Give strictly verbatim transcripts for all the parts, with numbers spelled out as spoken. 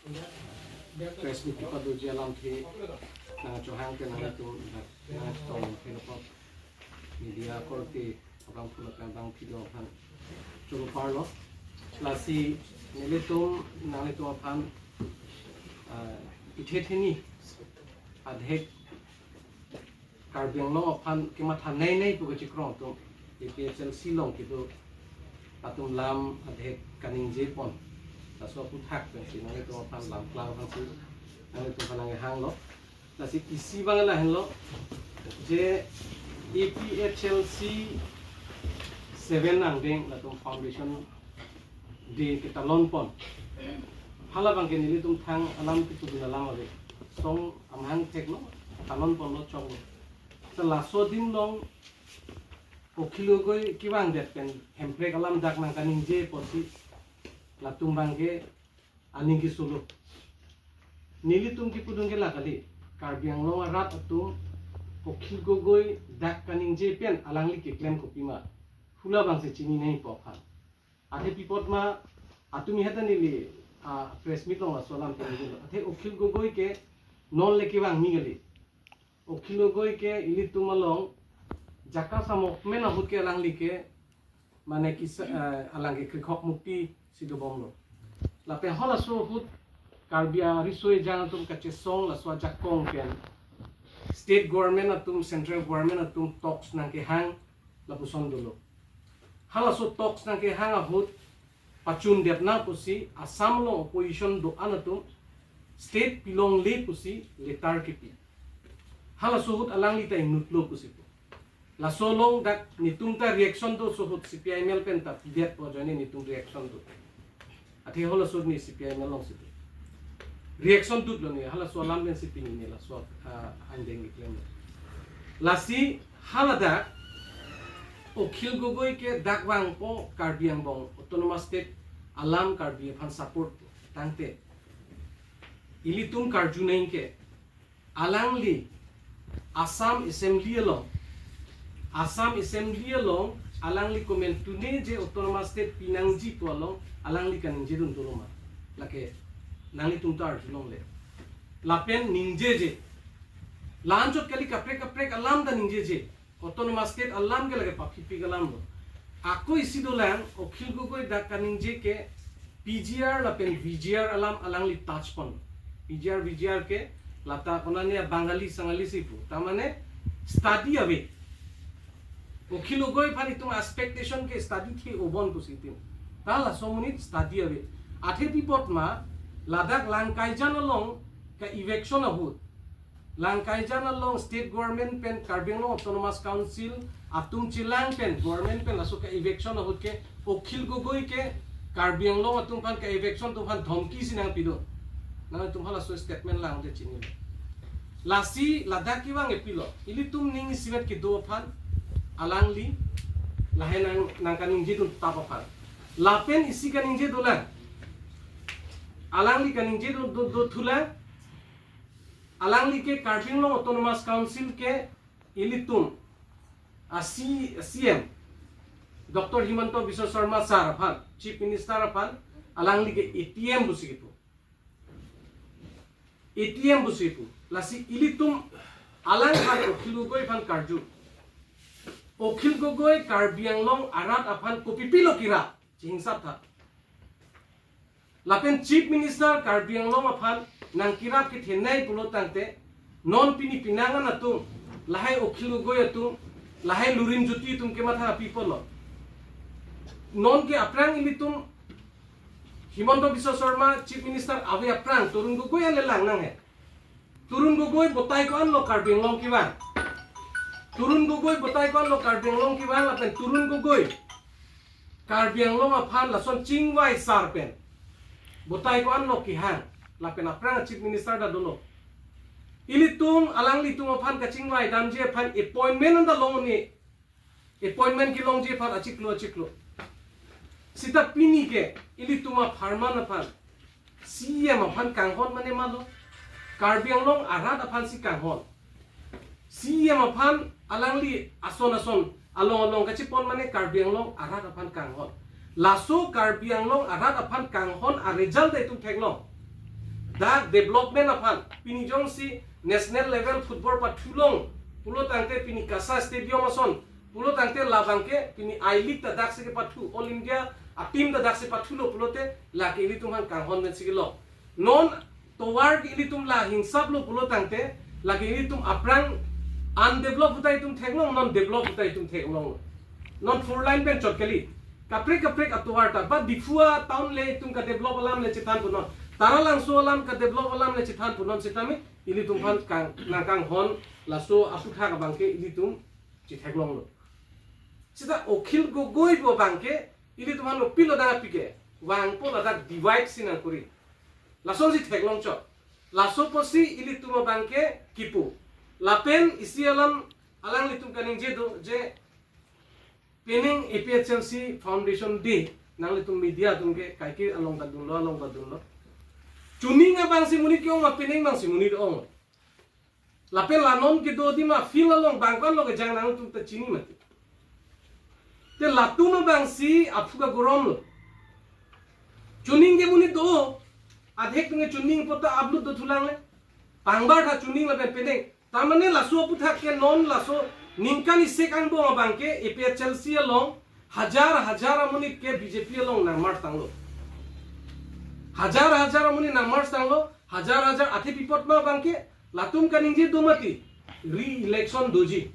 Press meet kepadoji alamthe nangchohang ke nangtum nangtong ke lapot media korte abang pula ke abang pido aphan cholo parlo. Lasi nelitum nanglitum aphan, ah, ithe theni adhek Karbi Anglong aphan kematha nei nei pu kachikrong atum A P H L C along kedo atum lam adhek kaningje pon. Laso aphuthak pensi nanglitum aphan lam klang aphansi nanglitum aphan nanghanglo. Lasi isi abang lahenlo, je A P H L C seven angdeng latum foundation day ketalon pon. Hala abang ke nelitum thang alam ketudun alam ave. Song amahang theklo, talon ponlo, choklo. Ta laso adim along Akhil Gogoi kevangdet pen Hemprek alam dak nangkaningje apotsi latum abang ke aning kesolo. Nelitum kepudun ke la kali, Karbi Anglong arat atum Akhil Gogoi dak kaningje pen alangli keklem kopima, hala abangsi chini nangpo aphan. Athe pi apot ma, atumi heta neli, ah, press meet along laso alam keningje lo. Athe Akhil Gogoi ke non le kevang me kali. Akhil Gogoi ke ilitum along jaka samok men ahut ke alangli ke mane kisa, eh, alang ke krikhok mukti si dobomlo. Lapen halaso ahut Karbi ariso ejang atum kachesong laso ajakong pen state government atum, central government atum talks nangkehang lapuson dolo. Halaso talks nangkehang ahut pachundetna pusi Assam along opposition do-an atum state pilongle pusi letter kepi. Halaso ahut alangli ta inutlo pusi pu. Laso along dak netum ta reaction do, laso ahut C P I M L pen ta pidetpo ajoine netum reaction do. Athe halaso ahut ne C P I M L alongsi do. Reaction dutlo ne, halaso alam pensi pini ne laso, ah, angdeng keklem. Lasi haladak Akhil Gogoi ke dak vangpo Karbi Anglong Autonomous State alam Karbi aphan support tangte ilitum karju nangji ke alangli Assam Assembly along, Assam Assembly along alangli komantu ne je Autonomous State pinangji pu along alangli kaningjedun dolo ma? Lake nanglitum ta arjulongle. Lapen ningjeje. La-anchot kali, kaprek kaprek alam ta ningjeje. Autonomous State alam ke lake paphipi alam lo. Ako isi dolang, Akhil Gogoi dak kaningje ke P G R lapen V G R alam alangli touch pon. P G R, V G R ke lata konane Bangali Sangali si pu. Ta mane study ave. Akhil Gogoi aphan itum expectation ke study thi obon pusi itum. Ta laso amonit study ave. Athe pi apot ma, ladak Langkaijan along ka-eviction ahut, Langkaijan along state government pen Karbi Anglong Autonomous Council atum chelang pen government pen laso ka-eviction ahut ke Akhil Gogoi ke Karbi Anglong atum aphan ka-eviction atum aphan dhomki si nangpido. Nangtum halaso statement lang te chini. Lasi ladak kevang epilo. Ilitum ning isivet kedo aphan alangli lahai nang, nangkaningjedun tap aphan. Lapen isi kaningje dolang. Alangli kaningje do, do, do thulang. Alangli ke Karbi Anglong Autonomous Council ke ilitum a C, C M Doctor Himanta Biswa Sarma sir aphan, Chief Minister aphan, alangli ke A T M pusi kipu. A T M pusi kipu. Lasi ilitum alangphan Akhil Gogoi aphan karju. Akhil Gogoi Karbi Anglong arat aphan kopipilo kerap, chihingsap tha. Lapen Chief Minister Karbi Anglong aphan nangkerap kethenei pulo tangte, non pini penang an atum, lahai Akhil Gogoi atum, lahai Lurinjyoti atum kematha pi pulo. Non ke aphrang ilitum Himanta Biswa Sarma Chief Minister ave aphrang Tarun Gogoi an le lang nanghe. Tarun Gogoi batai ko-an lo Karbi Anglong kevang. Tarun Gogoi batai ko-an lo Karbi Anglong kevang, lapen Tarun Gogoi Karbi Anglong aphan lason chingvai sar pen batai ko-an lo kehang, lapen aphrang Chief Minister ta dolo. Ilitum alanglitum aphan kachingvai damji aphan appointment anta long ne. Appointment kelongji aphan achiklo achiklo. Seta pini ke ilitum apharman aphan C E M aphan kanghon mane malo. Karbi Anglong arat aphan si kanghon. C E M aphan alangli ason ason along along kachipon mane Karbi Anglong arat aphan kanghon. Laso Karbi Anglong arat aphan kanghon a result ta itum theklong. Dak development aphan pini jongsi national level football pathulong pulo tangte pini KASA Stadium ason pulo tangte labangke pini I-League ta daksi kepathu, All India a-team ta daksi pathulo pulote lake ilitum aphan kanghon pensi kelong. Non tovar ke ilitum la hinsaplo pulo tangte lake ilitum aphrang undeveloped pu ta itum theklong, non developed pu ta itum theklong. Non four lane pen chot kali. Kaprek kaprek atovar ta, ba Diphu a-town le itum ka-develop alam le chethan punon. Taralangso alam ka-develop alam le chethan punon sitame ilitum aphan kang, nangkanghon laso aputhak abangke ilitum chetheklonglo. Sita Akhil Gogoi pu abangke ilitum aphan opilo dang apike. Vangpo ladak divide si nangkuri. Lasonsi theklong chot. Laso apotsi ilitum abangke kipu. Lapen isi alam alanglitum kaningje do je pining A P H L C Foundation Day nanglitum media atum ke kaike along ta dunlo, along ta dunlo. Chuning abangsi monit ke-ong ma pining abangsi monit ong? Lapen la non kedo adim a-field along bangkon lo kejang nangtum ta chini mati. Te latum abangsi aphu kagorom lo. Chuning ke monit do, adhek atum ke chuning pu ta upload do thulang le. Pangbar tha chuning lapen pining. Tamane laso aputhak ke non laso ningkan isi angbong abangke A P H L C along hajar hajar amonit ke B J P along nang-merge tanglo. Hajar hajar amonit nang-merge tanglo, hajar hajar, athe pi apot ma abangke latum kaningje do mati, re-election doji.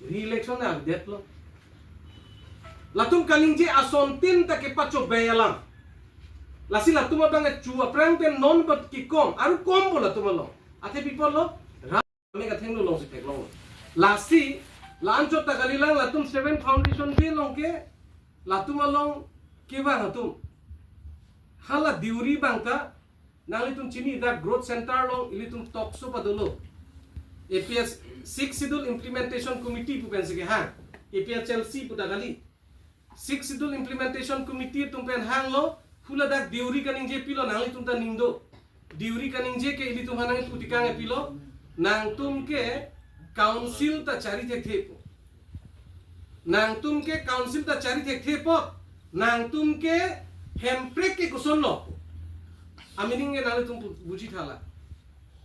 Re-election na update lo. Latum kaningje asontin ta kepachobei alam. Lasi latum abang chu aphrang pen non bat kekom, aru kompo latum along. Athe pi apot lo, ra me kathengno longsi theklong. Lasi, la-an chot ta kalilang latum Seven Foundation Day along ke, latum along kevang atum. Hala Deuri abang ta, nanglitum chini dak Growth Center along ilitum talk show padolo. A P H, Sixth Schedule Implementation Committee pu pensi kehang. A P H L C pu ta kali. Sixth Schedule Implementation Committee atum pen hanglo, hula dak Deuri kaningje pilo nanglitum ta ning do. Deuri kaningje ke ilitum aphan nangpu tikang e pilo, nangtum ke council ta chari thekthe po. Nangtum ke council ta chari thekthe po. Nangtum ke hemprek ke kosonlo. Amining ke nanglitum bu-, buji tha la.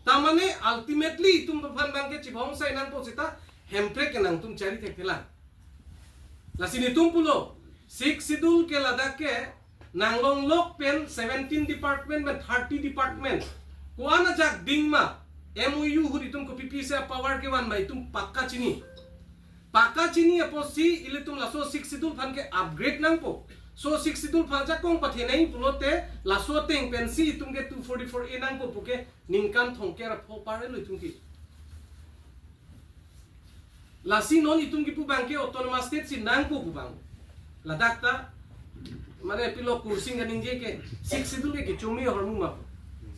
Tamane ultimately itum aphan abangke chibong sai nangpo sita hemprek ke nangtum chari thekthelang. Lasi netum pulo, Sixth Schedule ke ladak ke nanglonglok pen seventeen department pen thirty department. Ko-an ajak ding ma, M O U ahut itum kopi pisi power kevan ma itum pakka chini. Pakka chini apotsi ilitum laso Sixth Schedule aphan ke upgrade nangpo. So Sixth Schedule aphan jakong pathenei pulote laso ateng pensi itum ke two forty-four A nangpo puke ningkan thomkep ra pho parlo itum ke. Lasi non itum kipu abangke autonomous state si nangpo pu abang. Ladak ta, mane pilo Kursing kaningje ke, Sixth Schedule ke kechome ahormu ma.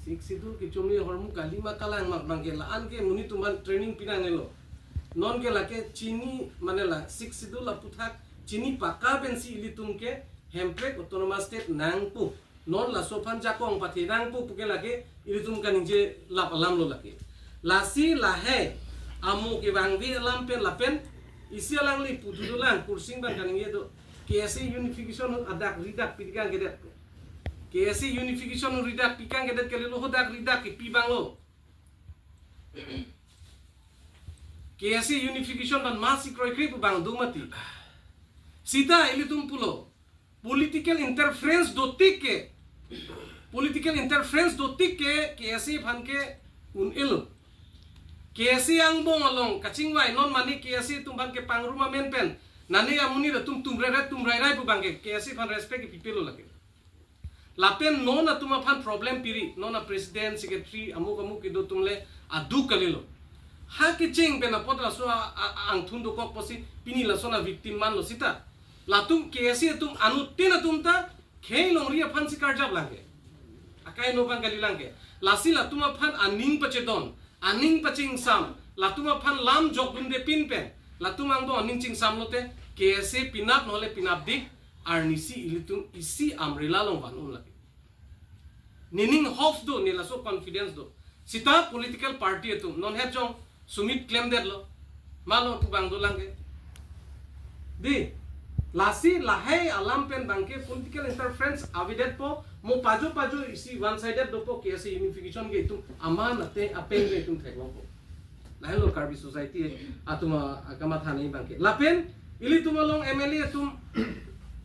Sixth Schedule kechome ahormu kali ma kalang ma abangke la-an ke monit atum aphan training pinanglo. Non ke lake chini mane la Sixth Schedule aputhak chini pakka pensi ilitum ke hemprek autonomous state nangpo. Non laso aphan jakong pathe nangpo puke lake ilitum kaningje lap alam lo lake. Lasi lahai amo kevangve alam pen lapen isi alangli puthu dolang Kursing abang kaningje do. K S A unification adak ridak pi kangkedet. K S A unification ridak pi kangkedet kalilo, hadak ridak kepi abang lo. K S A unification aphan masi kroikre pu abang do mati. Sita ilitum pulo. Political interference dotik ke. Political interference dotik ke K S A aphan ke un-elo. K S A angbong along kachingvai non mane K S A atum aphan ke pangrum amen pen. Nane amonit atum tumrairai tumrairai pu abangke K S A aphan respect kepipelo lake. Lapen non atum aphan problem piri, non a-president, secretary, amuk amuk kedo atum le aduk kalilo. Ha kecheng pen apot laso a, a, a angthun dokok apotsi pini lason a-victim manlo sita. Latum K S A atum anuttin atum ta khei longri aphansi karjap lang ke. Akai no abang kali lang ke. Lasi latum aphan aning pachedon, aning pachingsam, latum aphan lam jokdunde pin pen, latum angbong aning chingsam lote, K S A penap nole penapdik, arnisi ilitum isi umbrella along van-un lake. Nening hope do, ne laso confidence do. Sita political party atum, non het jong Sumit klemdetlo. Malo pu abang dolang ke. Di, lasi lahai alam pen abangke political interference avedetpo, Mo pajo pajo isi one sided dopo ke isi unification ke itum aman ate apeng ke itum theklongpo. Lahelo Karbi society atum a, akamatha nangji abangke. Lapen ilitum along M L A atum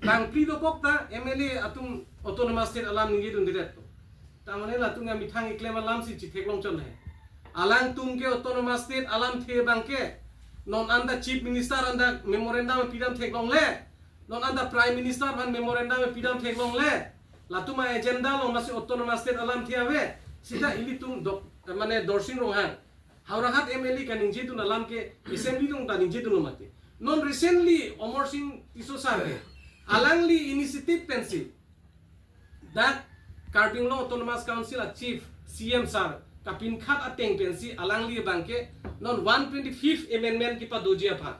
bangphli dokok ta M L A atum autonomous state alam ningjedundedet to. Tamane latum amethang keklem alam si chitheklong chot he. Alangtum ke autonomous state alamthe abangke non anta chief minister anta memorandum pidam theklongle. Non anta prime minister aphan memorandum pidam theklongle. Latum a-agenda along masi autonomous state alamthe ave. Sita ilitum dok, mane Dorsing Ronghang, Howraghat M L A kaningjedun alam ke assembly along ta ningjedunlo mati. Non recently Amarsing Tisso sir ke alangli initiative pensi dak Karbi Anglong Autonomous Council a chief C M sir kapinkhat ateng pensi alangli abangke non one twenty-fifth amendment kepadoji aphan.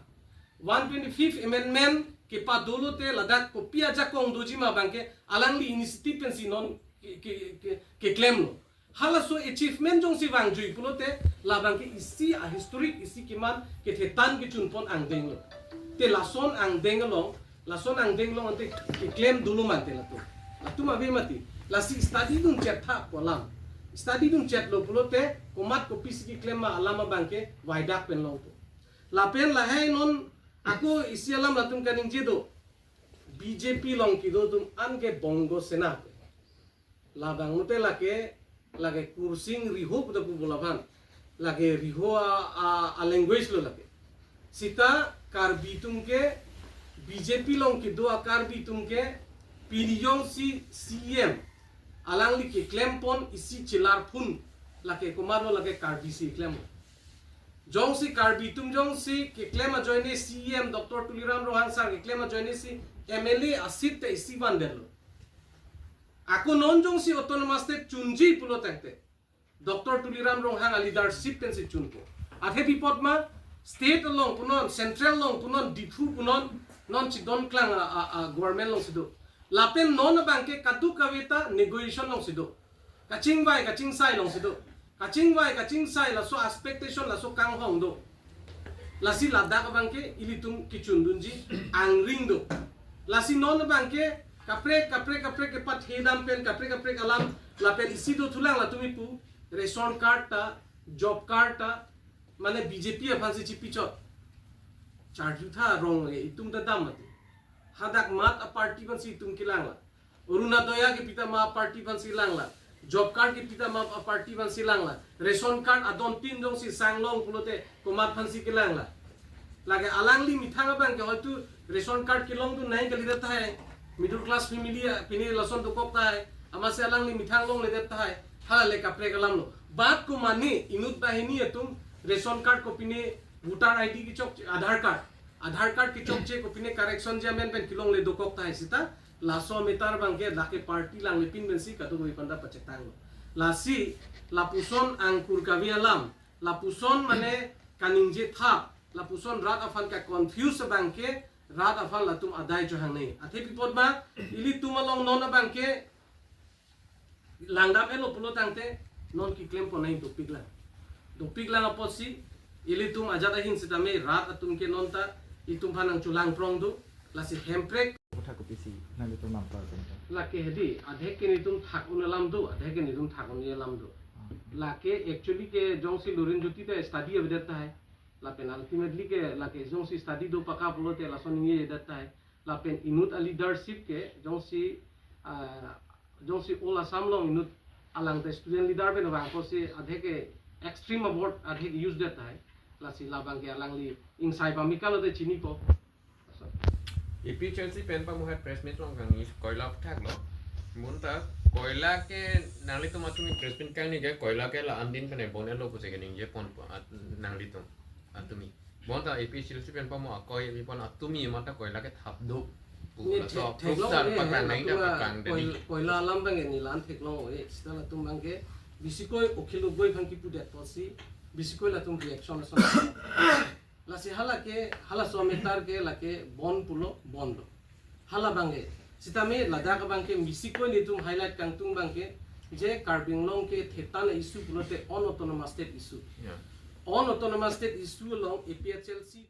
One twenty-fifth amendment kepadolo te ladak kopi ajakong doji ma abangke alangli initiative pensi non ke, ke, ke, keklemlo. Halaso achievement jongsi vangjui pulote labangke isi a-historic isi keman kethetan kechunpon angdenglo. Te lason angdeng along, lason angdeng along ante keklem dolo mante latum. Latum ave mati. Lasi study dun chet tha pu alam. Study dun chetlo pulote komat kopisi keklem ma alam abangke vaidak pen longpo. Lapen lahai non ako isi alam latum kaningje do. B J P along kedo atum anke Bongo Sena. Labang mute lake, lake Kursing Riho puta pu bola aphan. Lake Riho a, a, a language lo lake. Sita Karbi atum ke B J P along kedo a Karbi atum ke pini jongsi C M alangli keklempon isi chelar phun lake komatlo lake Karbi si klem. Jongsi Karbi atum jongsi keklem ajoine C M Doctor Tuliram Ronghang sir keklem ajoine si M L A a seat te isi vandetlo. Ako non jongsi autonomous state chunji pulo tangte Doctor Tuliram Ronghang a leadership pensi chunpo. Athe pi apot ma state along punon, central along punon, Diphu punon, non chidon klang a, a, a government alongsi do. Lapen non abangke kadokave ta negotiation alongsi do. Kachingvai kachingsai alongsi do. Kachingvai kachingsai laso expectation laso kanghong do. Lasi ladak abangke ilitum kechundunji angring do. Lasi non abangke kaprek kaprek kaprek kepathedam pen kaprek kaprek alam lapen isi dothulang latum ipu ration card ta, job card ta, mane B J P aphansi chipichot. Charjutha rong re itum ta dam mati. Hadak mat a party aphansi itum kelangla. Orunodoi kepi ta ma party aphansi langla. Job card kepi ta ma a party aphansi langla. Ration card adon tin jongsi sanglong pulote komat aphansi kelangla. Lake alangli methang abangke hoitu ration card kelongdun nangji kalidet tahai. Middle class family a pine lason dokok tahai. Amatsi alangli methang longledet tahai. Hala le kaprek alam lo. Bat ko mane inut banghini atum ration card kopine voter I D kechok Aadhaar card. Aadhaar card kechokche kopine correction jamen pen kelongle dokok tahai sita. Laso matter abangke lake party langle pin pensi kadokave aphanta pachetanglo. Lasi lapuson angkur kave alam, lapuson mane kaningje thap, lapuson rat aphan ka-confuse abangke rat aphan latum adai chohang nei. Athe pi apot ma ilitum along non abangke langdam-etlo pulo tangte non keklempon nangji dopiklang. Dopiklang apotsi ilitum ajat ahin sitame rat atum ke non ta itum aphan nangcholangprong do. Lasi Hemprek. Kotha kopisi nanglitum nangpar pen ta. Lake hedi, adhek ke netum thak-un alam do, adhek ke netum thak-unji alam do. Ah. Lake actually ke jongsi Lurinjyoti ta study avedet tahai. Lapen ultimately ke lake jongsi study do paka pulote lason ningjejedet tahai. Lapen inut a leadership ke jongsi, ah, jongsi all Assam along inut alang te student leader pen vangpo si adhek ke extreme abot adhek use det tahai. Lasi labangke alangli ingsai pamika lote chinipo. A P H L C pen pamuhat press meet along kangni koila aphuthak lo. Bonta koila ke nanglitum atum press meet kangni ke koila ke la-an din pen bon-etlo pusi kaningje ponpo at-, nanglitum atumi. Bonta A P H L C pen pamu akoi ipon atumi mata koila ke thap do. Ne laso thek-, proof theklong sar eh, patang nang latum ta a patang deni. Koi-, koila alam abang ne la-an theklong eh. Sita latum abangke bisikoi Akhil Gogoi aphan kipudet apotsi bisikoi latum reaction ason. Lasi hala ke, halaso matter ke lake bon pulo, bon do. Hala abangke. Sitame ladak abangke bisikoi netum highlight kangtung abangke, je Karbi Anglong ke thetan issue pulote unautonomous state issue. Yeah. Unautonomous state issue along A P H L C